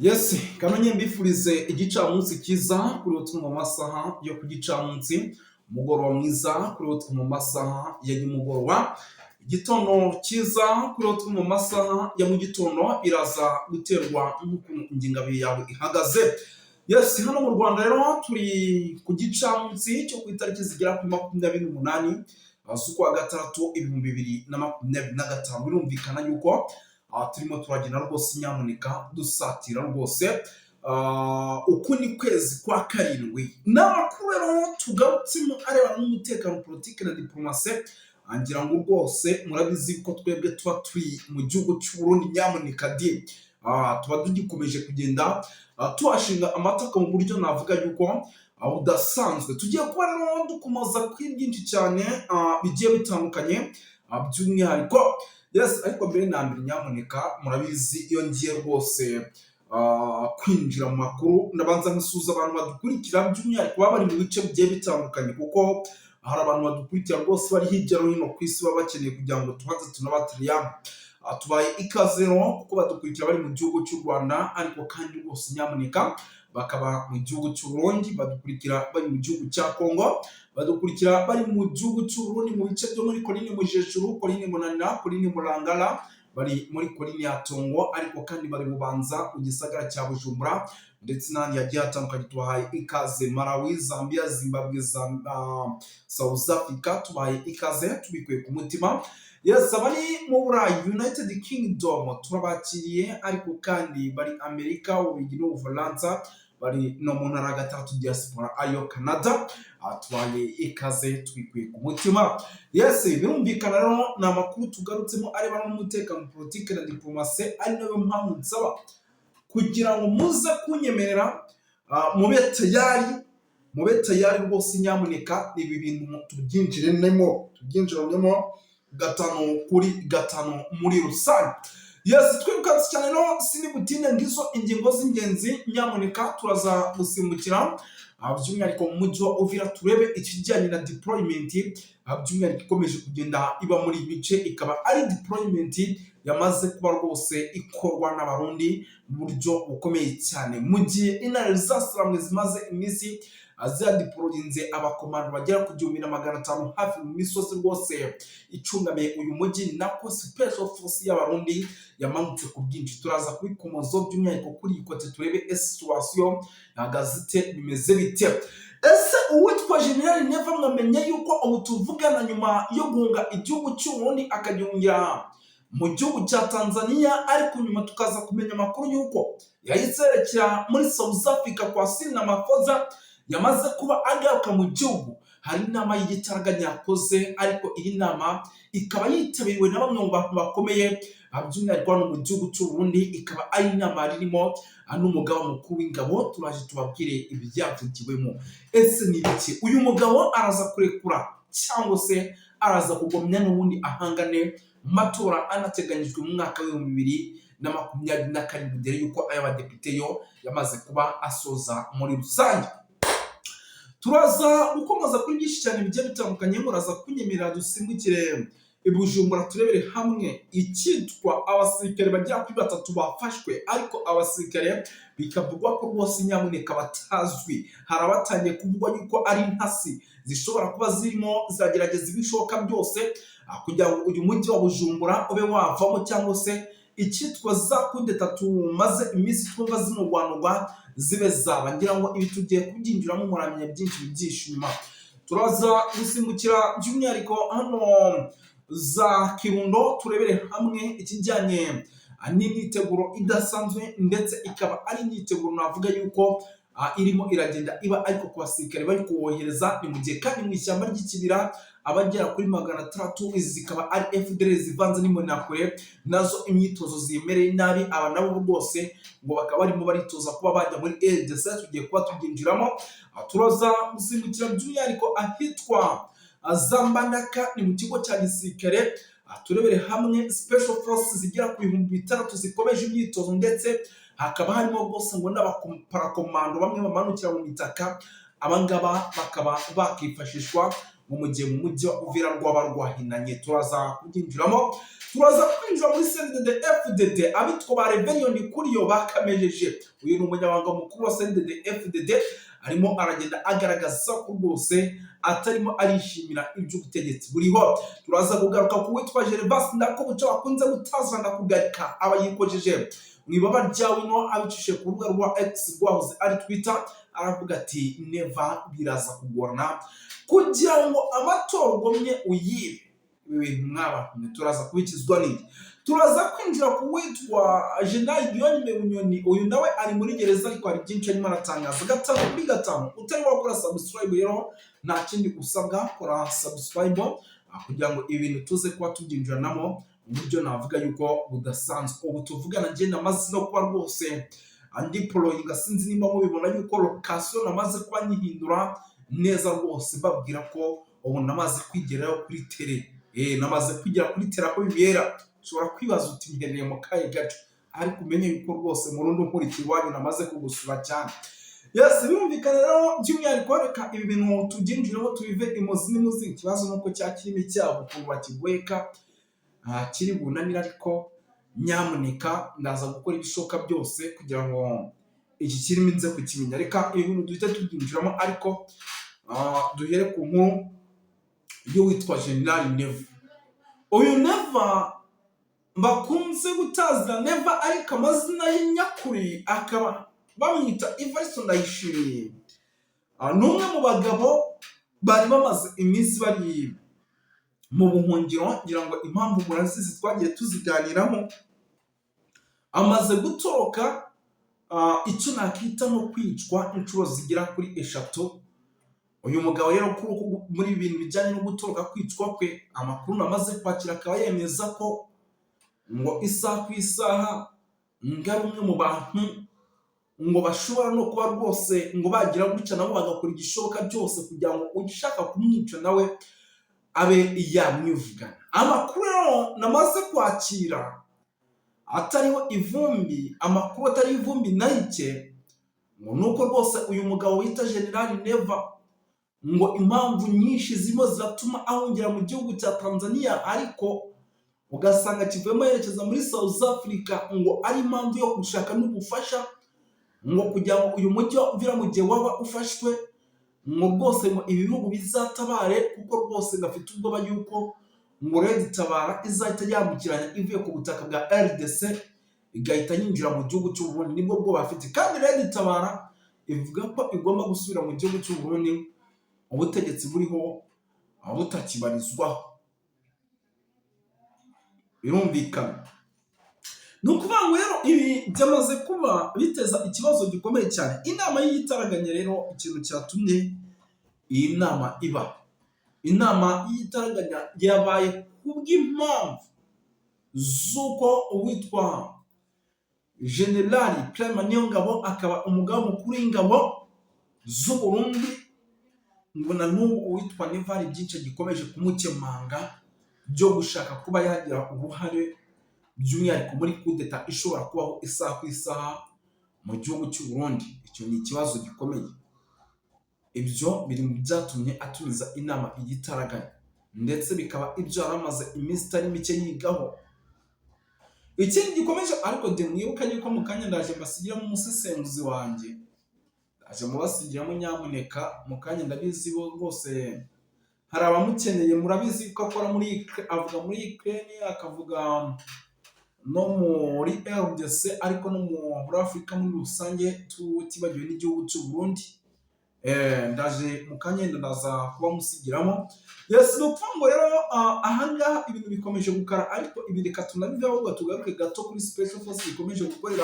Yes, kamenye mbifurize igicamunsi cyiza kuri utwo mu masaha yo ku gicamunsi, umugoroba mwiza kuri utwo mu masaha ya nimugoroba, igitondo cyiza kuri utwo mu masaha ya mu gitondo, biraza guterwa n'ukuntu ingengabihe yawe ihagaze. Yes, hano mu Rwanda rero turi ku gicamunsi cyo ku itariki zigera kuri 28 z'ukwa gatandatu 2025. Birumvikana yuko turimo turagenda rwose, nyamuneka, dusatira rwose uku ni kwezi kwa karindwi. Ni amakuru rero tugarutsemo arebana n'umutekano, politiki na diplomasi. Ngira ngo rwose murabizi ko twebwe tuba turi mu gihugu cy'u Burundi, nyamuneka di tuba tugikomeje kugenda tuhashinga amataka mu buryo navuga yuko budasanzwe. Tugiye kuba rero dukomoza kuri byinshi cyane bigiye bitandukanye, by'umwihariko, yes, ariko mbere na mbere, nyamuneka, murabizi, iyo ngiye rwose kwinjira mu makuru ndabanza nkasuhuza abantu badukurikira, by'umwihariko baba bari mu bice bigiye bitandukanye, kuko hari abantu badukurikira rwose bari hirya no hino ku isi, baba bakeneye kugira ngo tubanze tunabatiriyamo. Tubaye ikaze rero kuko badukurikira bari mu gihugu cy'u Rwanda, ariko kandi rwose nyamuneka bakaba mu gihugu cy'u Burundi, badukurikira bari mu gihugu cya Congo, badukurikira bari mu gihugu cy'u Burundi mu bice byo muri Komine Mujejuru, Komine Munanira, Komine Murangara, bari muri Komine ya Tongo, ariko kandi bari Bubanza mu gisagara cya Bujumbura ndetse n'ahandi hagiye hatandukanye. Tubahaye ikaze. Malawi, Zambia, Zimbabwe, South Africa, tubahaye ikaze tubikuye ku mutima. Yes, abari mu Burayi, United Kingdom, turabakiriye, ariko kandi bari Amerika, Ububiligi n'Ubufaransa, bari no mu ntara ya gatandatu diaspora ariyo Canada, tubahaye ikaze tubikuye ku mutima. Yes, birumvikana rero ni amakuru tugarutsemo arebana n'umutekano, politiki na diplomasi, ari nayo mpamvu nsaba kugira ngo muze kunyemerera mube tayari, mube tayari rwose, nyamuneka, ibi bintu tubyinjiranemo gatanu kuri gatanu muri rusange. Yes, twirukanse cyane no sini butinde, ngizo ingingo z'ingenzi. Nyamuneka turaza gusimbukira by'umwihariko mu mujyi wa Uvira, turebe ikijyanye na deployment, by'umwihariko ikomeje kugenda iba muri ibi bice, ikaba ari deployment yamaze kuba rwose ikorwa n'Abarundi mu buryo bukomeye cyane, mu gihe intare zasiramwe zimaze iminsi zadeployinze abakomando bagera ku 1500 hafi mu misozi rwose icungamiye uyu mujyi, nako special force y'Abarundi yamanutse ku bwinshi. Turaza kubikomozaho by'umwihariko kuri iyi côté, turebe ese situation ihagaze ite, bimeze bite? Ese uwitwa General Neva, mwamenye yuko ubu tuvugana nyuma yo guhunga igihugu cy'u Burundi akagihungira mu gihugu cya Tanzania, ariko nyuma tukaza kumenya amakuru y'uko yahise yerekera muri South Africa kwa Cyril Ramaphosa, yamaze kuba agaruka mu gihugu? Hari inama y'igitaraganya yakoze, ariko iyi nama ikaba yitabiriwe na bamwe mu bantu bakomeye, by'umwihariko hano mu gihugu cy'u Burundi, ikaba ari inama ririmo n'umugaba mukuru w'ingabo. Turaje tubabwire ibyavugiwemo. Ese ni ibiki? Uyu mugabo araza kurekura cyangwa se araza kugumya n'ubundi ahangane mu matora anateganyijwe mu mwaka wa 2027, dore yuko ay'abadepite yo yamaze kuba asoza muri rusange? Turaza gukomoza kuri byinshi cyane bigiye bitandukanye. Muraza kunyemerera dusimbukire i Bujumbura, turebere hamwe icyitwa abasirikare bagera kuri batatu bafashwe, ariko abasirikare bikavugwa ko rwose nyamuneka batazwi. Hari abatangiye kuvugwa yuko ari intasi zishobora kuba zirimo ziragerageza ibishoboka byose kugira ngo uyu mujyi wa Bujumbura ube wavamo, cyangwa se icyitwa za kudeta tumaze iminsi twumva zimurwanurwa zibe zaba. Ngira ngo ibi tugiye kubyinjiramo, muramenya byinshi bibyihishe inyuma. Turaza gusimbukira by'umwihariko hano za Kirundo, turebere hamwe ikijyanye n'imyiteguro idasanzwe, ndetse ikaba ari imyiteguro navuga yuko irimo iragenda iba, ariko ku basirikare bari kubohereza. Ni mu gihe kandi mu ishyamba ry'ikibira abagera kuri 600, izi zikaba ari FDLR zivanze n'imbonerakure, nazo imyitozo zimereye nabi. Aba nabo rwose ngo bakaba barimo baritoza kuba bajya muri RDC. Tugiye kuba tubyinjiramo. Turaza gusimbukira by'umwihariko ahitwa Zambandaka, ni mu kigo cya gisirikare, turebere hamwe special forces zigera ku 6000 zikomeje imyitozo, ndetse hakaba harimo rwose ngo n'abaparakomando bamwe bamanukira mu mitaka. Abangaba bakaba bakifashishwa mu gihe mu mujyi wa Uvira rwaba rwahinanye. Turaza kubyinjiramo. Turaza kwinjira kwinjira muri CNDD FDD. Abitwa ba Reverien Kuriyo bakamejeje. Uyu ni umunyamabanga mukuru wa CNDD FDD, arimo aragenda agaragaza ko rwose atarimo arishimira iby'ubutegetsi buriho. Turaza kugaruka ku witwa Gervas Ndakobuca bakunze gutazana kugarika, aba yikojeje mu ibaba rya wino abicishije ku rubuga rwa X rwahoze ari Twitter, aravuga ati: "Neva, biraza kugorana kugira ngo amatora ugomye uyibe." Ibi bintu mwaba turaza kubikizwa n'iki? Turaza kwinjira ku witwa General Guillaume Bunyoni. Uyu nawe ari muri gereza, ariko hari byinshi arimo aratangaza gatanu kuri gatanu. Utari wakora subscribe rero, nta kindi usabwa, kora subscribe kugira ngo ibi bintu tuze kuba tubyinjiranamo mu buryo navuga yuko budasanzwe. Ubu tuvugana njye namaze no kuba rwose andi poroyinga, sinzi nimba mubibona yuko location namaze kuba nyihindura neza rwose, mbabwira ko ubu namaze kwigerayo kuri terrain, namaze kugera kuri terrain aho bibera. Ushobora kwibaza uti: "Mherereye mu kahe gace?" Ariko umenye yuko rwose murundi nkurikiye iwanyu namaze kugusura cyane. Yes, birumvikana rero, by'umwihariko reka ibi bintu tubyinjiremo tubive imuzi n'imuzi. Ikibazo ni uko cya kirimi cyabo ukuntu bakigweka kiri bunanire, ariko nyamuneka ndaza gukora ibishoboka byose kugira ngo iki kirimi nze kukimenya. Reka ibi bintu duhite tubyinjiramo, ariko duhere ku nkuru y'uwitwa General Neva. Uyu Neva bakunze gutazira Neva, ariko amazina ye nyakuri akaba bamwita Evariste Ndayishimiye, ni umwe mu bagabo bari bamaze iminsi bari mu buhungiro. Ngira ngo impamvu murazizi, twagiye tuziganiraho. Amaze gutoroka icyo nakita nko kwicwa inshuro zigera kuri eshatu. Uyu mugabo rero muri ibi bintu bijyanye no gutoroka, kwicwa kwe, amakuru namaze kwakira akaba yemeza ko ngo isaha ku isaha ngo ari umwe mu bantu ngo bashobora no kuba rwose ngo bagira gutya nabo bagakora igishoboka byose kugira ngo ushaka kumwica nawe abe yamwivugana. Amakuru rero namaze kwakira atariho ivumbi, amakuru atariho ivumbi na rike, ngo ni uko rwose uyu mugabo wita General Neva ngo impamvu nyinshi zirimo ziratuma ahungira mu gihugu cya Tanzania, ariko ugasanga kivuyemo yerekeza muri South Africa, ngo ari impamvu yo gushaka n'ubufasha ngo kugira ngo uyu mujyi wa Uvira mu gihe waba ufashwe ngo rwose ngo ibi bihugu bizatabare, kuko rwose ngo afite ubwoba yuko ngo Red Tabara izahita yambukiranya ivuye ku butaka bwa RDC igahita yinjira mu gihugu cy'u Burundi. Nibwo bwoba afite, kandi Red Tabara ivuga ko igomba gusubira mu gihugu cy'u Burundi ubutegetsi buriho butakibarizwaho. Birumvikana, ni ukuvuga ngo rero ibi byamaze kuba biteza ikibazo gikomeye cyane. Inama y'igitaraganya rero, ikintu cyatumye iyi nama iba, inama y'igitaraganya yabaye kubw'impamvu z'uko uwitwa General Prime Niyongabo, akaba umugaba mukuru w'ingabo z'u Burundi, ngo na n'ubu uwitwa Neva hari byinshi gikomeje kumukemanga byo gushaka kuba yagira uruhare by'umwihariko muri kudeta ishobora kubaho isaha ku isaha mu gihugu cy'u Burundi. Icyo ni ikibazo gikomeye. Ibyo biri mu byatumye atumiza inama igitaraganya, ndetse bikaba ibyo yari amaze iminsi itari mike yigaho. Ikindi gikomeje, ariko de mwibuke yuko mu kanya ndaje mbasigiramo umusesenguzi wanjye, ndaje mubasigiramo nyamuneka mu kanya. Ndabizi bo rwose hari abamukeneye, murabizi ko akora muri, avuga muri Ukraine, akavuga no muri RDC, ariko no muri Afurika muri rusange, tutibagiwe n'igihugu cy'u Burundi. Ndaje mu kanya, ndaza kuba musigiramo. Yes, ni ukuvuga ngo rero ahangaha ibintu bikomeje gukara, ariko ibi reka tunabiveho, ahubwo tugaruke gato kuri Special Force ikomeje gukorera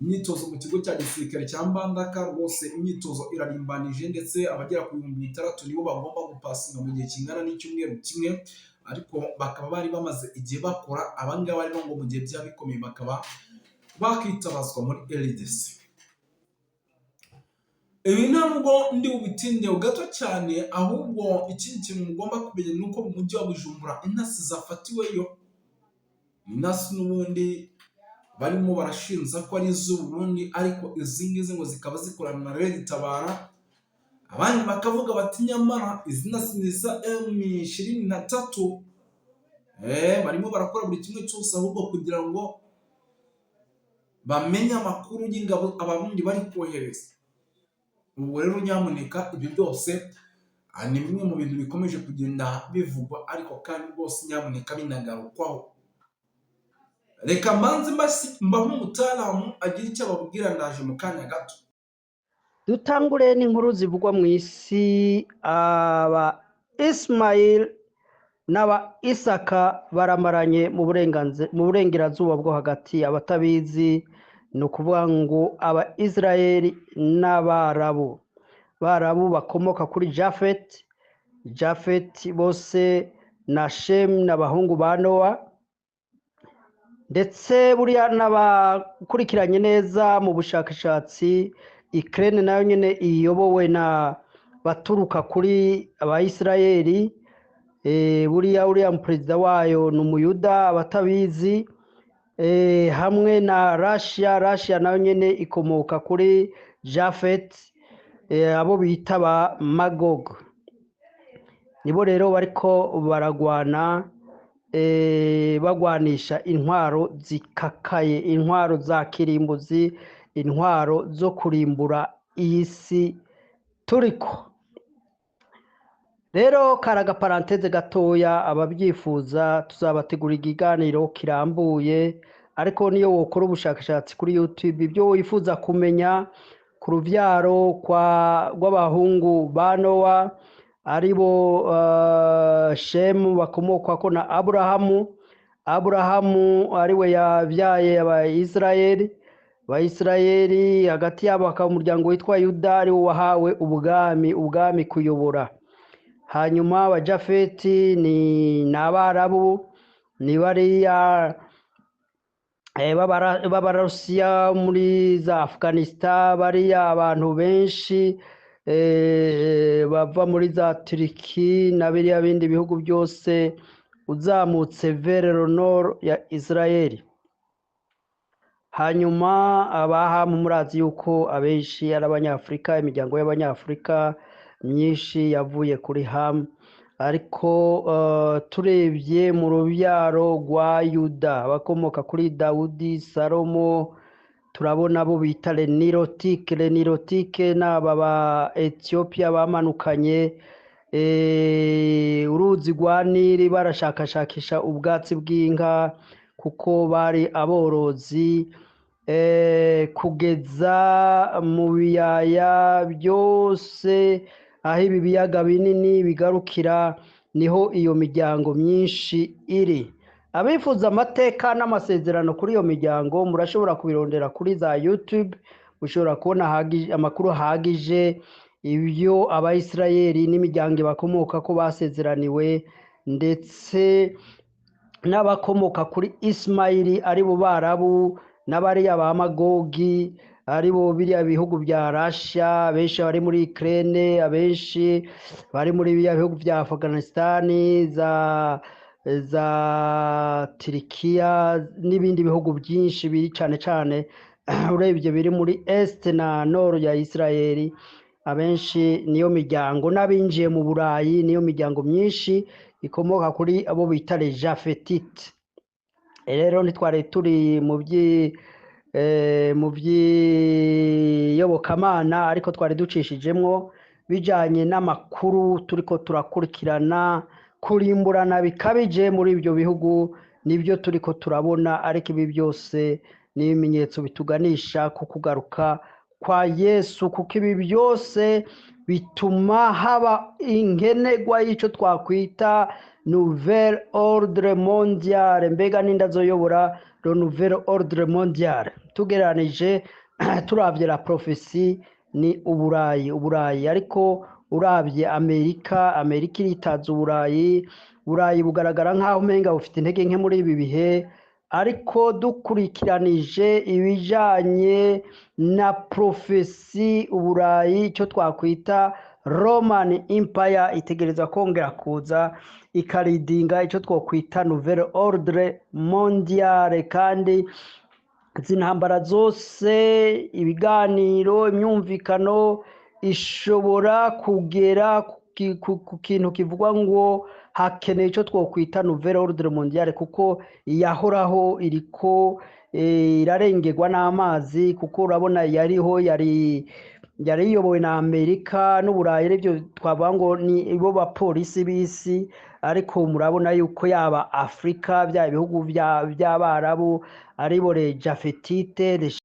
imyitozo mu kigo cya gisirikare cya Mbandaka. Rwose imyitozo irarimbanije, ndetse abagera ku 6000 nibo bagomba gupasinga mu gihe kingana n'icyumweru kimwe, ariko bakaba bari bamaze igihe bakora. Abangaba rero ngo mu gihe byaba bikomeye bakaba bakitabazwa muri RDC. Ibi ntabwo ndi bubitindeho gato cyane, ahubwo ikindi kintu mugomba kumenya ni uko mu mujyi wa Bujumbura intasi zafatiweyo, intasi n'ubundi barimo barashinja ko ari iz'u Burundi, ariko izi ngizi ngo zikaba zikorana na Red Tabara. Abandi bakavuga bati: "Nyamara izi ntasi ni iza M23." Barimo barakora buri kimwe cyose ahubwo kugira ngo bamenye amakuru y'ingabo Abarundi bari kohereza. Ubwo rero nyamuneka, ibyo byose ni bimwe mu bintu bikomeje kugenda bivugwa, ariko kandi rwose nyamuneka binagarukwaho. Reka mbanze mbahe umutaramu agira icyo ababwira, ndaje mu kanya gato. Dutangure n'inkuru zivugwa mu isi. Aba Ismail n'aba Isaka baramaranye mu Burengerazuba bwo Hagati. Abatabizi, ni ukuvuga ngo aba Israeli n'Abarabu, Barabu bakomoka kuri Jafet. Jafet bose na Shem n'abahungu ba Nowa. Ndetse buriya n'abakurikiranye neza mu bushakashatsi, Ukraine nayo nyine iyobowe na baturuka kuri Abayisirayeli. Buriya uriya perezida wayo ni Umuyuda, abatabizi. Hamwe na Russia. Russia nayo nyine ikomoka kuri Jafet. Abo bita ba Magog nibo rero bariko baragwana, bagwanisha intwaro zikakaye, intwaro za kirimbuzi, intwaro zo kurimbura iyi si turiko. Rero kari agaparenthèse gatoya. Ababyifuza tuzabategura ikiganiro kirambuye, ariko niyo wokora ubushakashatsi kuri YouTube, ibyo wifuza kumenya ku rubyaro rw'abahungu ba Nowa, aribo Shemu bakomokwako na Aburahamu. Aburahamu ariwe yabyaye Abayisirayeli. Abayisirayeli hagati yabo hakaba umuryango witwa Yuda, ariwo wahawe ubwami kuyobora. Hanyuma Abajafeti ni Abarabu, ni bariya b'Abarusiya muri za Afghanistan, bariya abantu benshi bava muri za Turiki na biriya bindi bihugu byose uzamutse vers le nord ya Israel. Hanyuma Abahamu, murazi yuko abenshi ari Abanyafurika, imiryango y'Abanyafurika myinshi yavuye kuri Hamu. Ariko turebye mu rubyaro rwa Yuda, abakomoka kuri Dawudi, Salomo, turabona abo bita les Nilotiques. Les Nilotiques ni aba ba Etiyopiya bamanukanye uruzi rwa Nili, barashakashakisha ubwatsi bw'inka kuko bari aborozi, kugeza mu biyaya byose aho ibi biyaga binini bigarukira, niho iyo miryango myinshi iri. Abifuza amateka n'amasezerano kuri iyo miryango, murashobora kubirondera kuri za YouTube, mushobora kubona amakuru ahagije, ibyo Abayisirayeli n'imiryango bakomoka ko basezeraniwe, ndetse n'abakomoka kuri Isimayili, ari bo Barabu, n'abariya ba Magogi, ari bo biriya bihugu bya Rasha, abenshi bari muri Ukraine, abenshi bari muri biriya bihugu bya Afghanistan, za Turikiya n'ibindi bihugu byinshi biri cyane cyane urebye biri muri est na nord ya Israeli. Abenshi niyo miryango, n'abinjiye mu Burayi niyo miryango myinshi ikomoka kuri abo bita les Japhétites. Rero ntitwari turi mu by'iyobokamana, ariko twari ducishijemwo bijanye n'amakuru turiko turakurikirana. Kurimburana bikabije muri ibyo bihugu nibyo turiko turabona, ariko ibi byose ni ibimenyetso bituganisha ku kugaruka kwa Yesu, kuko ibi byose bituma haba inkenegwa y'icyo twakwita nouvel ordre mondial. Mbega ninde azoyobora le nouvel ordre mondial? Tugereranije, turavye la prophétie, ni Uburayi, Uburayi. Ariko uravye Amerika, Amerika iritaza Uburayi. Burayi bugaragara nk'aho umenga bufite intege nke muri ibi bihe, ariko dukurikiranije ibijanye na prophétie, Uburayi, icyo twakwita Roman Empire, itegereza kongera kuza ikaridinga icyo twakwita nouvel ordre mondial. Kandi izi ntambara zose, ibiganiro, imyumvikano ishobora kugera ku kintu kivugwa ngo hakeneye icyo twokwita nouvelle ordre mondiale, kuko iyahoraho iriko irarengerwa n'amazi, kuko urabona yariho yari iyobowe na Amerika n'Uburayi, aribyo twavuga ngo ni bo bapolisi b'isi. Ariko murabona yuko yaba Afurika, bya bihugu by'Abarabu, aribo les Japhétites, les